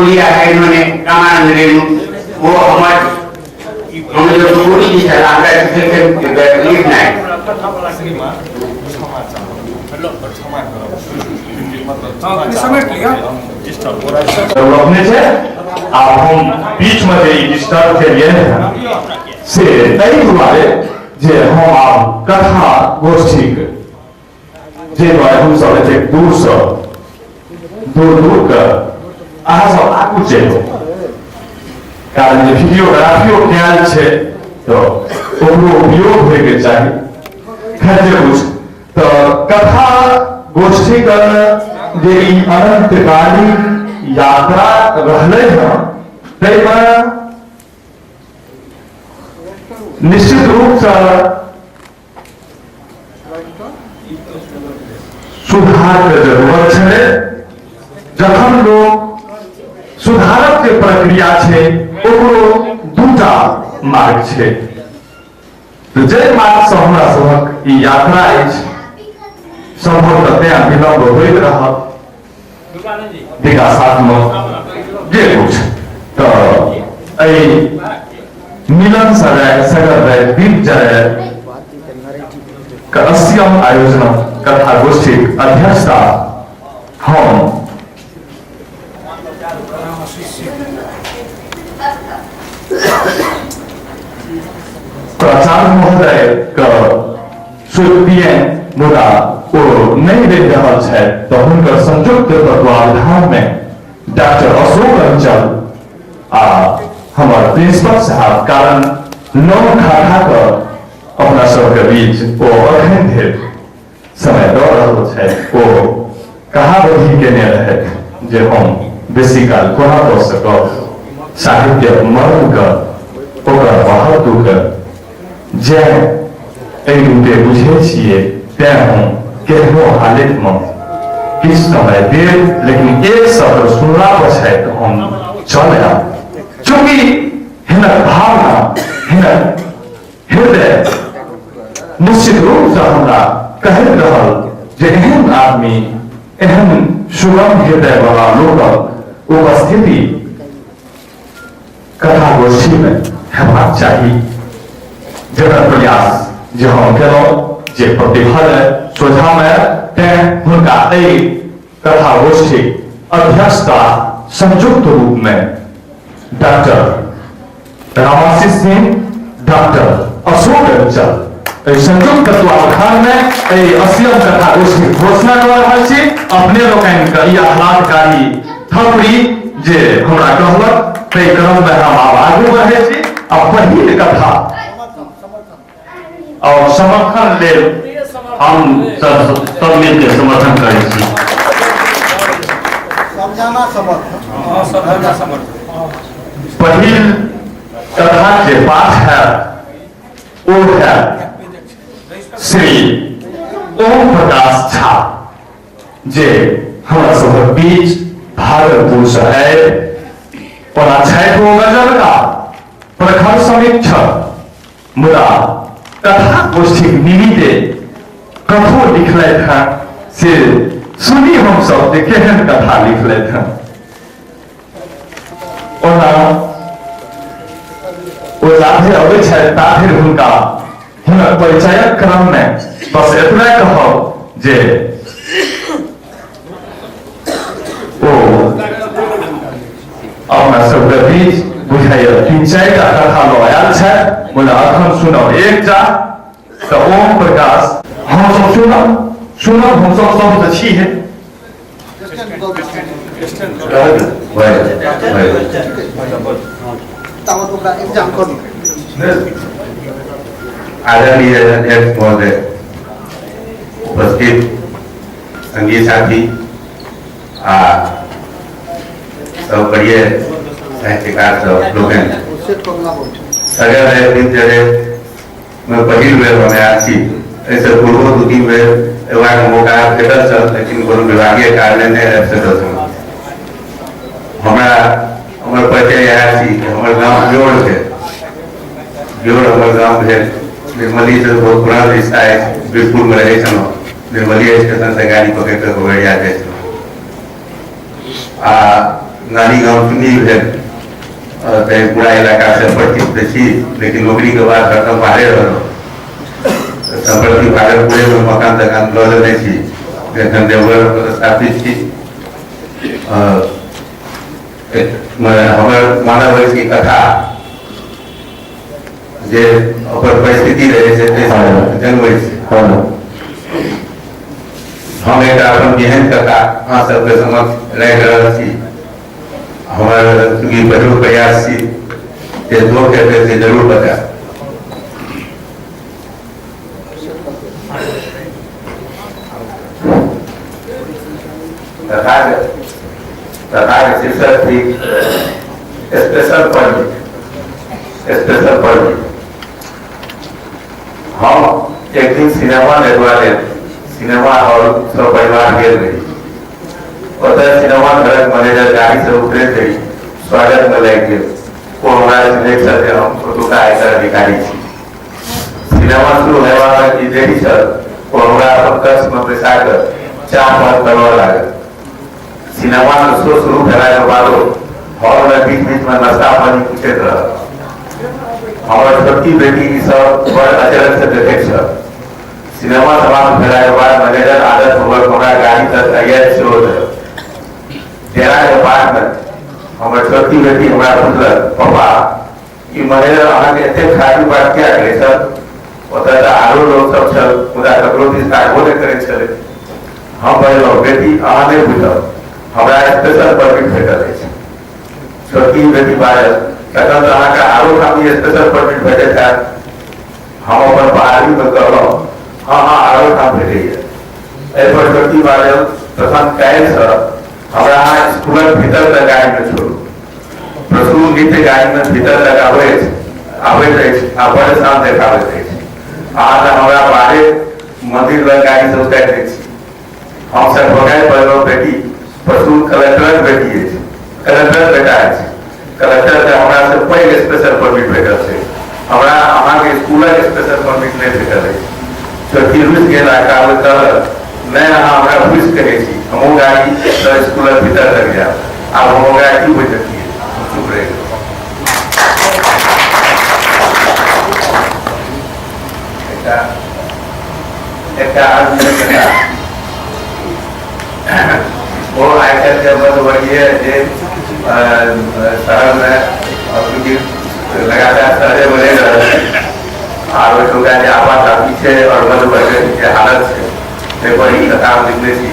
नाम लिया है इन्होंने, रामानंद रेणु, वो हमारे हम जो गुरु जी नाइट। अपने छै आब हम बीच में जे डिस्टर्ब केलिए से एहि दुआरे जे हम आब कथा गोष्ठीक जे दुआरे हमसब एतेक दूरसँ दूर दूर के अहाँ सब आगू चलि, कारण जे वीडियोग्राफियो कयल छै तऽ ओकरो उपयोग होइके चाही। खैर जे कुछ तऽ कथा गोष्ठीके जे ई अनंतकालीन यात्रा रहलै हँ ताहिमे निश्चित रूपसँ सुधार के जरूरत छलै। जखन लोक सुधारक जे प्रक्रिया छै ओकरो दूटा मार्ग छै, तऽ जाहि मार्गसँ हमरा सभक ई यात्रा अछि सम्भवतः तें विलम्ब होइत रहत विकासात्मक जे कुछ। तऽ एहि मिलन सराय सगर राय दीप जराय के 80म आयोजनक कथा गोष्ठीक अध्यक्षता हम प्राचार्य महोदय के सौंपियनि, मुदा ओ नहि रहि रहल छथि तऽ हुनकर संयुक्त तत्वावधान में डॉक्टर अशोक अंचल आ हमर प्रिंसिपल साहब, कारण नौ खाखा के अपना सबके बीच ओ अखन धरि समय दऽ रहल छथि। ओ कहाबधी केने रहथि जे हम बेसी काल कोना दऽ सकब, साहित्य मर्म के ओकर महत्व के जे एहि रूपे बुझै छियै तें हम केहनो हालत में किछु समय देब, लेकिन एक सत्र सुनला पछाति हम चल आयब। चूँकि हिनक भावना, हिनक हृदय निश्चित रूप से हमरा कहैत रहल जे एहन आदमी, एहन सुगम हृदय वाला लोकक उपस्थिति कथा गोष्ठी में हेबाक चाही, जकर प्रयास जे हम केलहुँ जे प्रतिफल है सोझा में, तें हुनका एहि कथा गोष्ठी अध्यक्षता संयुक्त रूप में डॉक्टर रामाशीष सिंह, डॉक्टर अशोक अंचल एहि संयुक्त तत्वावधान में एहि 80म कथा गोष्ठी घोषणा कऽ रहल छी। अपने लोकनि के ई आह्लादकारी थपड़ी जे हमरा कहलक ताहि क्रम में हम आब आगू बढ़ै छी आ पहिल कथा और समर्थन लेल हम सब सब मिलके समर्थन करै छी। समर्थन पहिल कथा के पाठ है ओ है श्री ओम प्रकाश झा, जे हमरा सभक बीच भागलपुर से आयल ओना छथि ओ गजलका प्रखर समीक्षक, मुदा कथा गोष्ठीक निमित्ते कथो लिखलथि हँ से सुनी हम सब जे केहन कथा लिखलथि हँ। ओना ओ जाधरि अबै छथि ताधरि हुनका हुनक परिचयक क्रम में बस एतबे कहब जे ओ अपना सबके बीच बुझाइए तीन चारि टा कथा लऽ आयल छथि, मुदा अखन सुनब एकटा। तऽ ओम प्रकाश हमसब सुनब सुनब हमसब सब तऽ छी हे। आदरणीय अध्यक्ष महोदय, उपस्थित संगी साथी आ सब प्रिय साहित्यकार सब लोकनि, सगर राति में पहिल बेर हम आयल छी। एहिसँ पूर्वो 2-3 बेर अयबाक मौका भेटल छल, लेकिन कोनो विभागीय कारणे नहि आबि सकल छलहुँ। हमरा हमर परिचय इएह छी कि हमर गाँव ब्योर भेल, ब्योर हमर गाँव भेल। निर्मलीसँ बहुत पुरान रिश्ता अछि, बीरपुरमे रहै छलहुँ, निर्मली स्टेशनसँ गाड़ी पकड़ि कऽ गोगरिया जाइ छलहुँ। आ नानी गाम चुन्नी भेल। तैं पूरा इलाका से परिचित तऽ छी, लेकिन नौकरीके बाद हरदम बाहरे रहलहुँ। सम्प्रति भागलपुरेमे मकान तकान लऽ लेने छी, एखन देवघर स्थापित छी। हमर मानव अछि कि कथा जे ओकर परिस्थिति रहै छै ताहिसँ जन्मै छै। हम एकटा अपन एहन कथा अहाँ सबके समक्ष राखि रहल छी। हमर चूँकि पहिल प्रयास छी, जे दोष हेतै से जरूर बतायब। कथाके शीर्षक थिक स्पेशल परमिट। Special permit. हम एक दिन सिनेमा देखबा लेल सिनेमा हॉल सब परिवार गेल रही। ओतऽ सिनेमा घरक मैनेजर गाड़ी से उतरैत रही स्वागत में लागि गेल। ओ हमरा चिन्हैत छल जे हम ओतुका आयकर अधिकारी छी। सिनेमा शुरू हेबामे जे देरी छल, ओ हमरा अपन कक्षमे बैसा कऽ चाह पान करबऽ लागल। सिनेमाके शो शुरू भेलाके बादो हॉलमे बीच बीचमे नाश्ता पानी पूछैत रहल। हमर छोटकी बेटी ई सब बड़ अचरजसँ देखैत छल। सिनेमा समाप्त भेलाके बाद मैनेजर आदत पूर्वक हमरा गाड़ी तक अरियाइत सेहो देलक। डेराके बादमे हमर छोटकी बेटी हमरा पुछलक, पापा, ई मैनेजर अहाँके एतेक खराबी बात किया करै छल? ओतऽ तऽ आरो लोक सब छल, मुदा ककरो दिस ताकबो नहि करैत छलै। हम बजलहुँ, बेटी, अहाँ नहि बुझब, हमरा स्पेशल परमिट भेटल अछि। छोटकी बेटी बाजल, तखन तऽ अहाँके आरो ठाम स्पेशल परमिट भेटैत हैत। हम अपन बहादुरीमे कहलहुँ, हँ हँ, आरो ठाम भेटैए। एहि पर छोटकी बाजल, तखन काल्हिसँ हमरा अहाँ स्कूलक भीतर तक गाड़ीमे छोड़ू। प्रसून नित्य गाड़ीमे भीतर तक आबैत अछि आ बड़ शान देखाबैत अछि। अहाँ तऽ हमरा बाहरे मंदिर लग गाड़ीसँ उतारि दै छी। हम सब भगाए बजलहुँ, बेटी, प्रसून कलेक्टरक बेटी अछि, कलेक्टरक बेटा अछि। कलेक्टरके हमरा से पैघ स्पेशल परमिट भेटल छै, हमरा अहाँके स्कूलक स्पेशल परमिट नहि भेटल अछि। छोटकी रुसि गेल आ कहलक, नहि, अहाँ हमरा फूसि कहै छी, हमहूँ गाड़ी तऽ स्कूलक भीतर तक जायब। आब हम ओकरा की बुझतियै, हम चुप रहि गेलहुँ। एकटा आदमी ओ आइ काल्हिके मध्यवर्गीय जे शहरमे चूँकि लगातार शहरे बनि रहल छै आर ओहिठुमका जे आवाजाही छै आओर मध्यवर्गके जे हालत छै, ताहि पर ई कथा हम लिखने छी।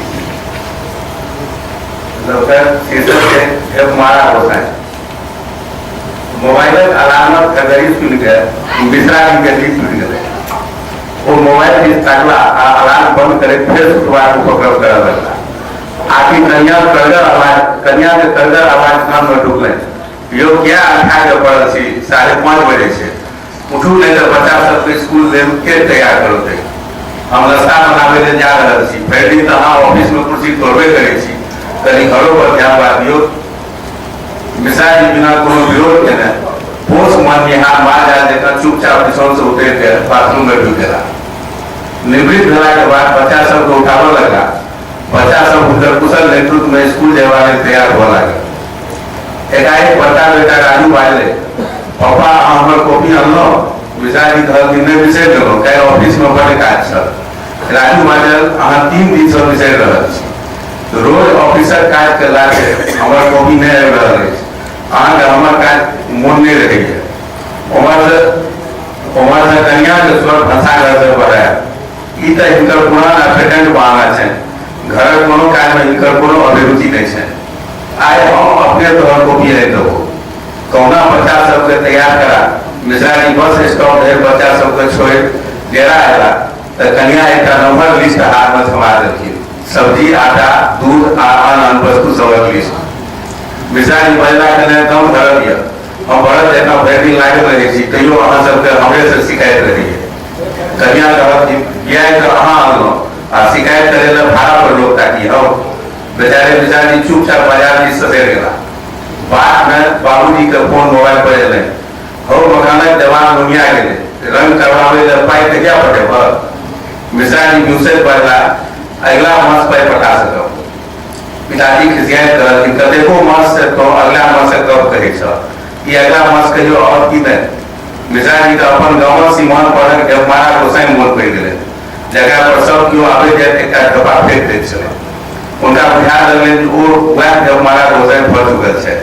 ओकर शीर्षक छै एक मारा गोसाई। मोबाइलक अलार्मक खगरी सुनि कऽ मिश्रा जीके नींद टूटि गेलै। ओ मोबाइल दिस ताकला आ अलार्म बंद करैत फेर सुतबाक उपक्रम करऽ लगला। आखिर कनिया के कड़गर आवाज कानमे ढुकलनि, यौ, किया अंठा के पड़ल छी? 5:30 बजे छै, उठू, नहि तऽ बच्चा सबके स्कूल लेल के तैयार करौतै? हम नाश्ता बनाबै लए जा रहल छी। भरि दिन तऽ अहाँ ऑफिसमे कुर्सी तोड़बे करै छी, कनि घरो पर ध्यान बात दियौ। मिश्रा जी बिना कोनो विरोध केने पोस माननिहार माल जाल जकाँ चुपचाप बिछौन से उतरि के बाथरूम में ढुकि गेला। निवृत्त भेला के बाद बच्चा सबके उठाबऽ लगला। बच्चा सब हुनकर कुशल नेतृत्व में स्कूल जयबा लेल तैयार हुअ लागल। एकाएक बड़का बेटा राजू बाजलै, पापा, अहाँ हमर कॉपी अनलहुँ? मिश्रा जी कहलखिन, नहि, बिसरि गेलहुँ, काल्हि ऑफिस में बड्ड काज छल। राजू बाजल, अहाँ 3 दिन सँ बिसरि रहल छी। रोज ऑफिसक काज के लाथे हमर कॉपी नहि आबि रहल अछि। अहाँके हमर काज मोन नहि रहैए। उम्हर से कनिया के स्वर भनसाघर से बहरायल, ई तऽ हिनकर पुरान आ पेटेंट बहाना छनि। घरक कोनो काजमे हिनकर कोनो अभिरुचि नहि छनि। आइ हम अपने तोहर कॉपी आनि देबौ। कहुना बच्चा सबके तैयार करा मिश्रा जी बस स्टॉप धरि बच्चा सबके छोड़ि डेरा अयला तऽ कनिया एकटा नम्हर लिस्ट हाथमे थमा देलखिन, सब्जी, आटा, दूध आ आन आन वस्तु सबक लिस्ट। मिश्रा जी बजला, कने दम धरल यऽ, हम बड़द जकाँ भरि दिन लागल रहै छी, तैयो अहाँ सबके हमरे से शिकायत रहैए। कनिया कहलखिन, किया तऽ अहाँ अनलहुँ आ शिकायत करै लए भाड़ा पर लोक ताकी हौ। बेचारे मिश्रा जी चुपचाप बाजार दिस ससरि गेला। बादमे बाबूजी के फोन मोबाइल पर एलनि, हौ, मकानक देवाल लोहिया गेलै, रंग करवाबै लए पाइ कहिया पठेबह? मिश्रा जी बिहुँसैत बजला, अगिला मास पाइ पठा सकब। पिताजी खिसियाइत कहलखिन, कतेको मास से तो अगला मास से कब कहै छह, ई अगला मास कहियो और की नहि। मिश्रा जी के अपन गाँवक सीमान पर देवमारा गोसाई मोन पड़ि गेलै, जकरा पर सब केओ आबैत जाइत एकटा ढोपा फेंक दैत छलै। हुनका बुझा लगलनि जे ओ वएह देवमारा गोसाई भऽ चुकल छै।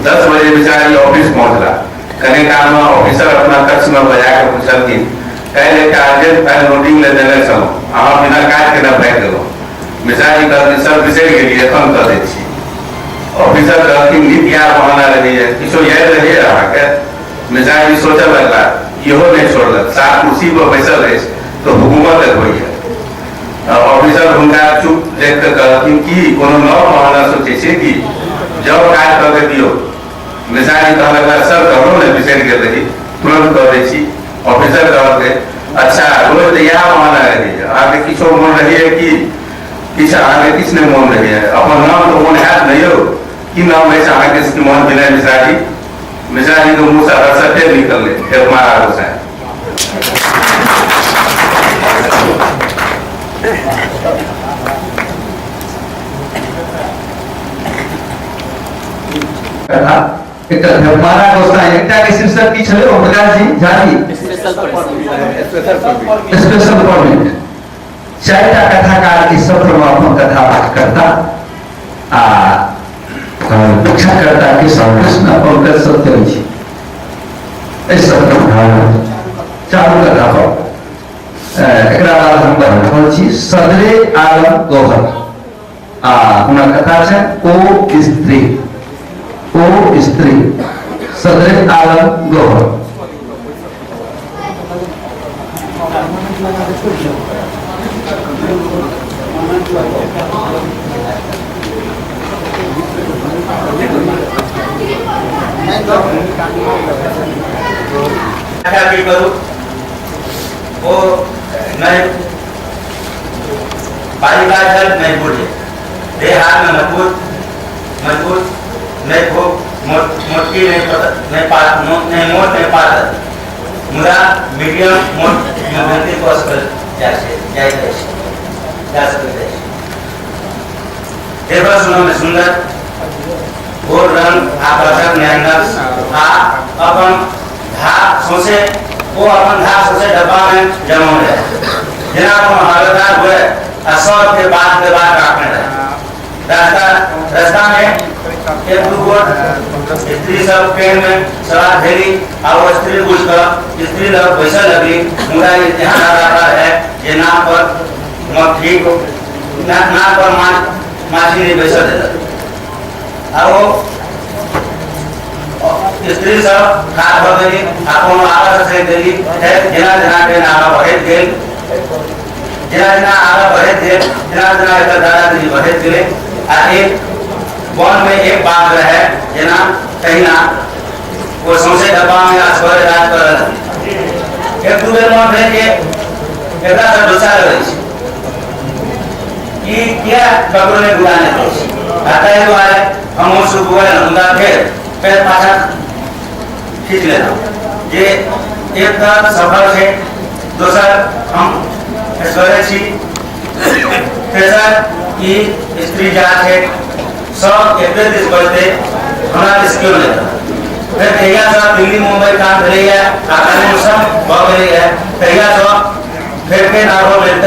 10 बजे मिश्रा जी ऑफिस पहुँचला। कने काल में ऑफिसर अपना कक्ष में बजा के पूछलखिन, काल्हि एकटा अर्जेंट फाइल नोटिंग ले देने छलहुँ, अहाँ बिना काज केने भागि गेलहुँ। मिश्रा जी कहलखिन, सर बिसरि गेलियै, एखन कऽ दै छी। ऑफिसर कहलखिन, नित इएह बहाना रहैए, किछो याद रहैए अहाँके? मिश्रा जी सोचऽ लगला, इहो नहि छोड़लक, साफ कुर्सी पर बैसल अछि तऽ हुकूमत होइए। ऑफिसर हुनका चुप देख कऽ कहलखिन, की कोनो नव बहाना सोचै छियै की? जाउ काज कऽ के दियौ। मिश्रा जी कहऽ लगला, सर कहलहुँ ने बिसरि गेल रही, तुरंत कऽ दै छी। ऑफिसर कहलकै, अच्छा रोज तऽ इएह बहाना रहैए, अहाँके किछो मोन रहैए की? किछु अहाँके किछु नहि मोन रहैए, अपन नाम तऽ मोन हैत ने यौ? की नाम अछि अहाँके श्रीमान विनय मिश्रा जी? मिश्रा जी के मुँह से हरसठे निकललै, हेपमारा गोसाई। कथा एकटा हेपमारा गोसाई, एकटा के शीर्षक की छलै ओम प्रकाश जी झा जी? Special permit. चारिटा कथाकार के सत्र में अपन कथा पाठ करता आ रक्षाकर्ता के कृष्ण पंकज सत्यम जी एहि सत्र में चारू कथा पर। एकरा बाद हम बढ़ि रहल छी सदरे आलम गौहर आ हुनकर कथा छै ओ स्त्री, ओ स्त्री, सदरे आलम गौहर। की करू ओ नहीं बालिका छल नहीं बूढ़े, देह हाथ में मजबूत मजबूत, नहीं खूब मोटकी नहीं नहीं पात नहीं मोट नहीं पातल, मुदा मीडियम मोट में कऽ सकल जा जाइत अछि, जा सकैत अछि। देखऽ सुनऽ में सुंदर, गोर रंग आकर्षक नयनक आ अपन धाक सौंसे ओ अपन धाक सौंसे डब्बा में जमौने रहै, जेना कोनो हवलदार हुए आ सबके बात के बात राखने रहै। रास्ता में एक दू गोट स्त्री सब ट्रेन में सवार भेली आ ओ स्त्री बुझि कऽ स्त्री लग बैसऽ लगली, मुदा ई ध्यान राखल रहै जे नाक पर मक्खी नाक पर माछी नहि बैसऽ देलक। आ ओ स्त्री सब ठाढ़ भऽ गेली आ कोनो आगाँ ससरि गेली। फेर जेना जेना ट्रेन आगाँ बढ़ैत गेल, जेना जेना आगाँ बढ़ैत गेल, तेना तेना एकर दादागिरी बढ़ैत गेलै। आ एक वन में एक बाघ रहै, जेना तहिना ओ सौंसे डब्बा में असगरे राज करऽ लगलै। एक दू बेर मन भेल जे एकरा से गुस्सा लगै छै, ई किया ककरो नहि बुरा नहि दै छै, आ ताहि दुआरे हमहूँ सुख गेलहुँ, मुदा फेर पाछाँ खींच लेलहुँ जे एक तऽ सफल छै, दोसर हम असगरे छी, तेसर ई स्त्री जात छै, सब एकरे दिस बजतै, हमरा दिस केओ नहि। फेर जहियासँ दिल्ली मुम्बई काम भेलैए आ कानून सब भऽ गेलैए, तहियासँ फेर फेर आरो भेल।